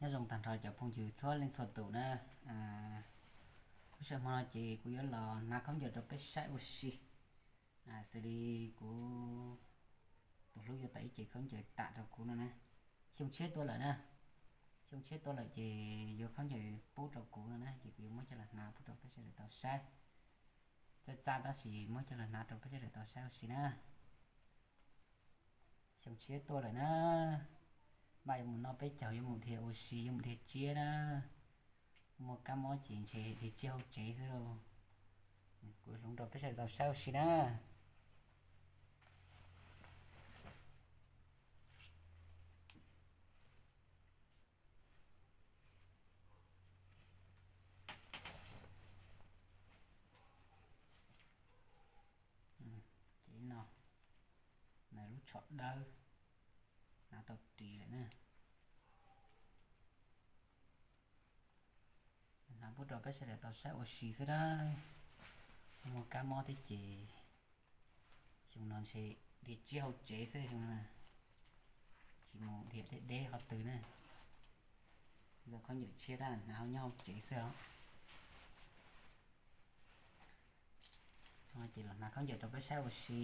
Nyob zoo tag nrho cov phooj ywg txhua leej txhua tus na. Lub sij hawm hmo no ces kuv yuav los hnav khaub ncaws rau peb saib ua si. Xws li kuv tus hlub yuav tau ib ce khaub ncaws tam rau kuv no na. Xyoo tshiab tuaj lawm na. Xyoo tshiab tuaj lawm ces yuav khaub ncaws pub rau kuv no na, ces kuv yuav muab coj los hnav pub rau peb sawv daws tau saib. Txaj txaj tab sis muab coj los hnav rau peb sawv daws tau saib ua si na. Xyoo tshiab tuaj lawm na, npaj yuav mus noj peb caug, yuav mus dhia ua si, yuav mus dhia tsiab na. Muaj kab mob ces ntshe dhia tsiab hauv tsev xwb lauj. Kuv hloov rau peb sawv daws tau saib ua si na. Ces no, lub tsho dawb, hnav tau ris lawm na. Hnav pub rau peb sawv daws tau saib ua si xwb dab. Muaj kab mob thiab ces xyoo no ntshe dhia tsiab hauv tsev xwb xyoo no, tsis mus dhia deb deb qhov twg na. Yog khaub ncaws tshiab tab hnav hauv nyob hauv tsev xwb os. Ces los hnav khaub ncaws rau peb saib ua si.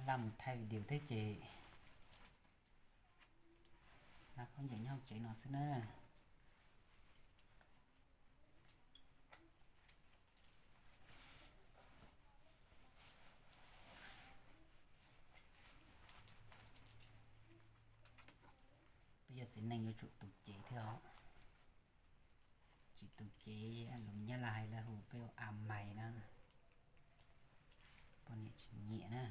Laj mus thaij video thiab ces hnav khaub ncaws nyob hauv tsev no xwb na. Peb yog txiv neej yuav tsum tu cev thiab os. Tsis tu cev, lus Nyab Laj hais lawv hu peb ua a mais na, poj niam tsis nyiam na.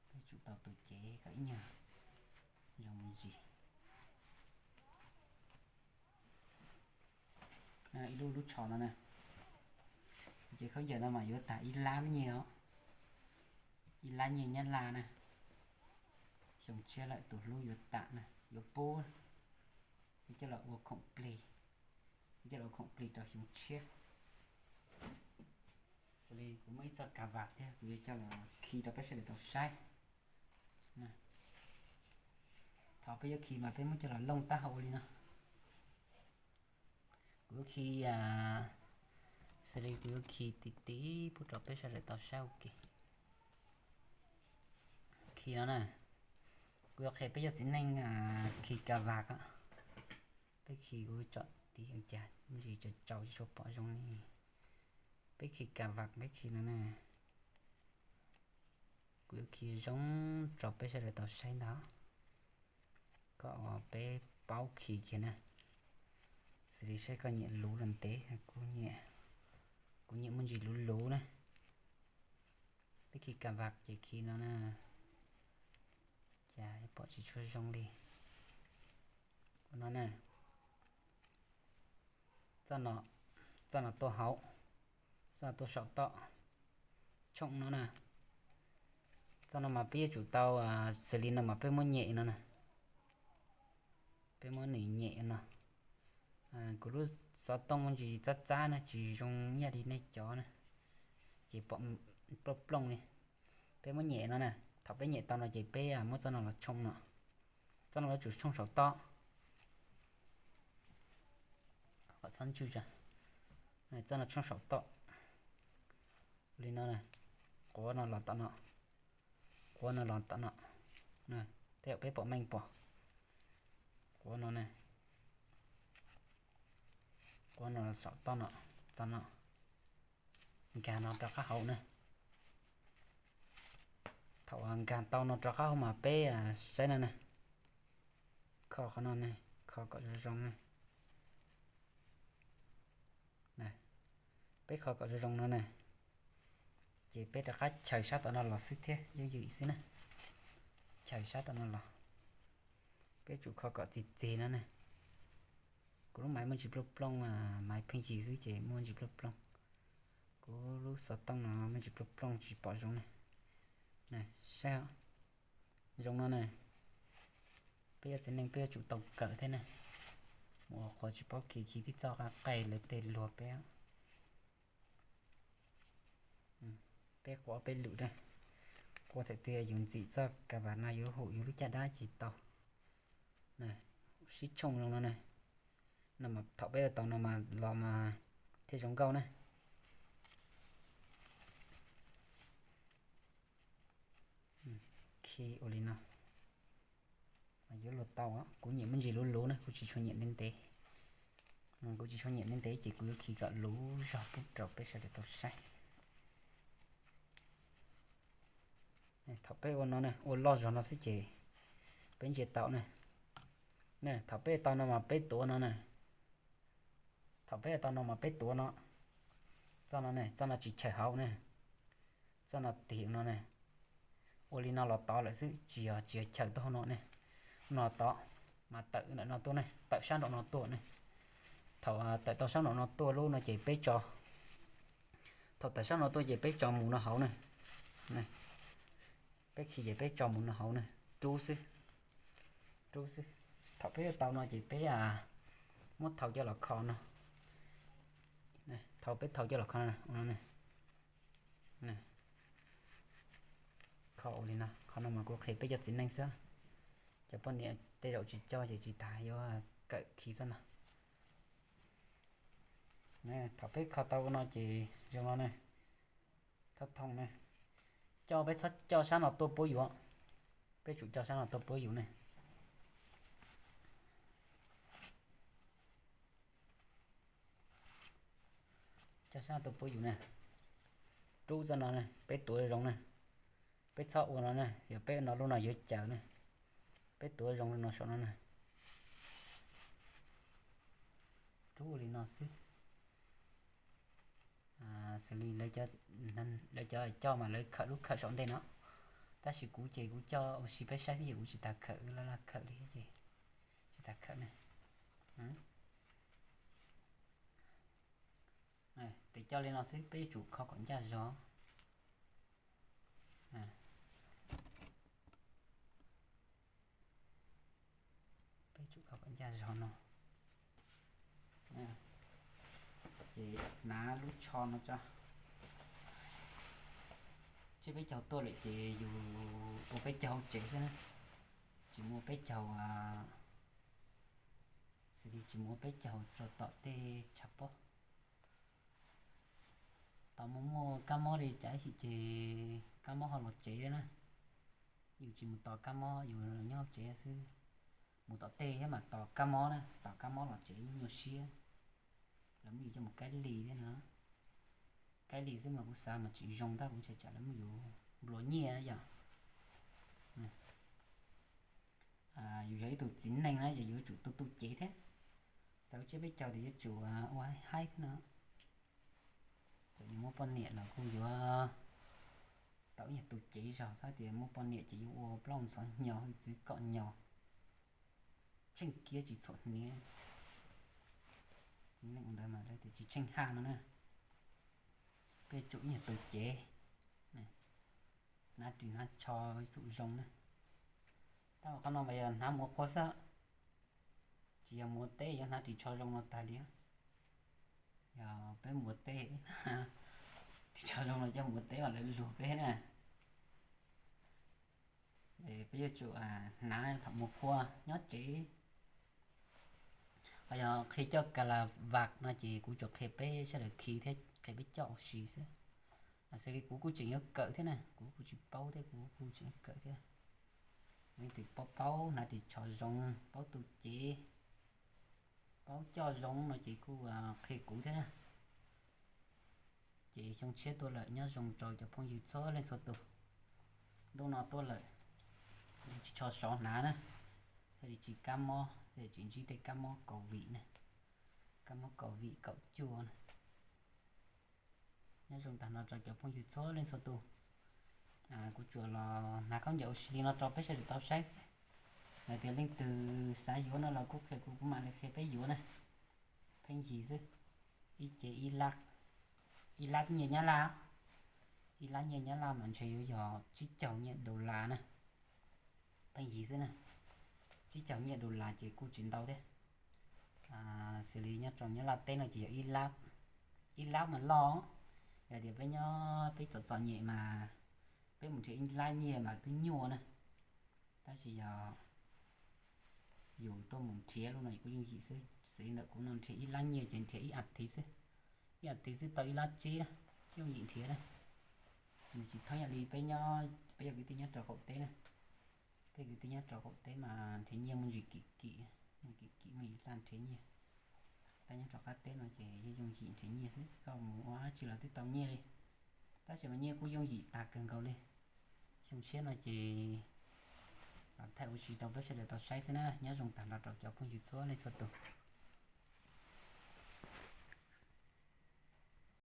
Peb tsum tau tu cev kom ib nyuag zoo me ntsis. Ib lub lub tsho no na, ces khaub ncaws no mas yuav tag ib lab nyiaj os, ib lab nyiaj Nyab Laj na. Xyoo tshiab lawm tus hlub yuav tam na, yuav pub, yuav coj los ua khoom plig, yuav coj los ua khoom plig rau xyoo tshiab. Xws li kuv muaj ib txoj ka vam thiab kuv yuav coj los khi rau peb sawv daws tau saib. Thaum peb yuav khi mas peb muab coj los looj taub hau li no. Kuv yuav khi, xws li kuv yuav khi tim tim pub rau peb sawv daws tau saib ua ke. Khi no na, kuv yuav qhia peb yog txiv neej khi ka vam os. Peb khi kuv tsom tim ua cas me ntsis tsaus tsaus tsis tshua pom zoo li. Peb khi ka vam peb khi no na. Kuv yuav khi zoo rau peb sawv daws tau saib ntag, kom peb paub khi kiag na. Xws li saib koj nyiam luv los ntev, kuv nyiam muaj ntsis luv luv na. Peb khi ka vam ces khi no na, cas pom tsis tshua zoo li. Ua no na, txoj no tuaj hauv, txoj no tuaj saum toj, tshooj no na. Txoj no mas peb yuav tsum tau, xws li no mas peb muab nyem no na. Peb muab nws nyem no. Kuv lub xov tooj muaj ntsis txab txab na, tsis zoo ib yam li nej cov na, ces pom plooj plooj li. Peb muab nyem no na, thaum peb nyem tau no ces peb muab txoj no los tshooj no. Txoj no yuav tsum tshooj saum toj. Txoj no tshooj saum toj li no, quav no los tom no, quav no los tom no. Tej zaum peb pom meej pom, quav no, quav no los saum toj no, txog no, nkag no rov qab hauv na. Thaum nkag tau no rov qab hauv mas peb saib no na, kho qhov no na, kho kom zoo zoo na. Peb kho kom zoo zoo no na, ces peb rov qab chaws sab tom no los xwb thiab, yooj yim xwb na. Chaws sab tom no los, peb tsum kho kom txi txig no na. Kuv lub maiv muaj ntsis plooj plooj, maiv pheej yig xwb ces muaj ntsis plooj plooj. Kuv lub xov tooj no muaj ntsis plooj plooj tsis pom zoo na. Saib, zoo no na. Peb yog txiv neej peb yuav tsum tau kawm thiab na. Mus ua qhua tsis paub khi, khi tib txoj qa qaij lawv tej luag peb. Peb quav peb lwm na, quav thaum twg yus ntxim txoj ka vam no yus hum yus lub caj dab tsis tau. Sib tshooj zoo no ne. No mas thaum peb ua tau no mas los mas thiaj zoo nkauj ne. Khi ua li no mas yuav luag tau. Kuv nyiam me ntsis luv luv ne, kuv tsis tshua nyiam ntev ntev. Kuv tsis tshua nyiam ntev ntev ces kuv yuav khi kom luv zog pub rau peb sawv daws tau saib. Thaum peb ua no ne, ua loj zog no xwb ces peb ntsia tau ne. Thaum peb tau no mas peb tuav no ne. Thaum peb tau no mas peb tuav no. Txoj no ne, txoj no tsis chaws hauv ne. Txoj no tig no ne. Ua li no los tod lawm xwb, tsis yog, tsis yog chaws tuaj hauv no ne. No tod mas tawm ntawm no tuaj ne, tawm sab nraum no tuaj ne. Thaum tawm tau sab nraum no tuaj lub no ces peb tso, thaum tawm sab no tuaj ces peb tso mus no hauv ne. Peb khi ces peb tso mus no hauv ne, rub xwb, rub xwb. Thaum peb tau no ces peb muab thau coj los kho no. Thau, peb thau coj los kho no. Kho ua li no, qhov no mas kuv qhia peb cov txiv neej xwb. Cov poj niam tej zaum tsis coj ces tsis tas yuav kawm khi xwb no. Thaum peb kho tau ua no ces zoo no ne. Thoob thoob ne, coj, peb txhob coj sab no tuaj puab yus, peb tsum coj sab no tuaj puab yus ne. Coj sab no tuaj puab yus ne. Rub txoj no ne, peb tuav zoo ne. Peb txhob ua no ne, yog peb ua no lub no yuav caws ne. Peb tuav zoo no saum no ne. Rub li no xwb. Xws li lawv cov coj mas lawv khawm lub khawm saum ntej no, tab sis kuv ces kuv coj ua si peb saib xwb ces kuv tsis tas khawm, laj laj khawm li ces tsis tas khawm ne. Ces coj li no xwb, peb yuav tsum kho kom ncaj zog. Peb tsum kho kom ncaj zog no. Ces hnav lub tsho no tso. Tsiab peb caug tuaj lawm ces yus ua peb caug hauv tsev xwb na. Tsis mus ua peb caug, xws li tsis mus ua peb caug tso tom tej tshav pob. Tos mus muaj kab mob li cas ib chim ces kab mob ho los tsev na. Yus tsis mus tos kab mob, yus nyob hauv tsev xwb. Mus tom tej thiab mas tos kab mob na, tos kab mob los tsev nyuaj siab. Lawv muab yus coj mus cách ly thiab no. Cách ly xwb mas kuv xav mas tsis zoo ntag, kuv ntshai tsam lawv muab yus nplua nyiaj na yom. Yus yog ib tug txiv neej na ces yus yuav tsum tu tu cev thiab. Txawm tsiab peb caug tias yuav tsum ua haib thiab no. Txawm yus muaj poj niam los kuj yuav tau ib nyuag tu cev zog, txhob tias muaj poj niam ces yuav ua plaub ntxhov nyos, ib txwv kom nyos, tsheej kiab tsis txhuam hniav. Txiv neej ua ntawd mas lawv tias tsis tsheej haj no na. Peb tsum ib nyuag tu cev, hnav ris hnav tsho tsum zoo na. Tab sis qhov no mas yog hnav mus ua qhua xwb, tsis yog mus ua teb yuav hnav ris tsho zoo no tag li. Yog peb mus ua teb, ris tsho zoo no coj mus ua teb mas lawv luag peb na. Peb yuav tsum hnav thaum mus qhua nyob tsev. Ho yog qhia coj ka la vas no ces kuv tsuas qhia peb sawv daws khi thiab qhia peb coj ua si xwb. Xws li kuv kuj tseem yuav kawm thiab na, kuv kuj tsis paub thiab, kuv kuj tseem yuav kawm thiab. Leej twg paub paub hnav ris tsho zoo, paub tu cev, paub coj zoo no ces kuj qhia kuv thiab na. Ces xyoo tshiab tuaj lawm, nyob zoo rau cov phooj ywg txhua leej txhua tus. Ntuj no tuaj lawm, tsis tshua sov hnav na, thiaj li tsis kab mob, thiaj li tsis ntsib tej kab mob COVID na, kab mob COVID kaum cuaj na. Nyob zoo tag nrho rau cov phooj ywg txhua leej txhua tus. Kuv tsuas los hnav khaub ncaws ua si li no rau peb sawv daws tau saib xwb. Hais tias leej twg xav yuav no los kuj qhia kuv, kuv mam li qhia peb yuav na. Pheej yig xwb, ib cev ib lab, ib lab nyiaj Nyab Laj, ib lab nyiaj Nyab Laj mas ntshe yuav yog tsib caug nyiaj dollar na. Pheej yig xwb na, tsib caug nyiaj dollar ces kuj tsis ntau thiab. Xws li nyob rau Nyab Laj teb no ces yog ib lab, ib lab mas loj. Yog tias peb nyob peb txom txom nyem mas peb mus nrhiav ib lab nyiaj mas twb nyuaj na. Tab sis yog Yus tuaj mus nrhiav lub no kuj yooj yim xwb, xws li ntawm kuv no nrhiav ib lab nyiaj ces nrhiav ib as thiv xwb, ib as thiv xwb tau ib lab tsib na, yooj yim nrhiav na. Nws tsis thooj yam li peb nyob, peb yog kwv tij nyob rau qaum teb na. Peb kwv tij nyob rau qaum teb mas nrhiav nyiaj muaj ntsis kim kim, muaj kim kim muaj ib laj nrhiav nyiaj. Tab nyob rau qab teb no ces yeej yooj yim nrhiav nyiaj xwb, koj mus ua dab tsi los twb tau nyiaj li. Tab sis mas nyiaj kuj yooj yim tas kawg nkaus li. Xyoo tshiab no ces los thaij ua si rau peb sawv daws tau saib xwb na, nyob zoo tag nrho rau cov phooj ywg txhua leej txhua tus.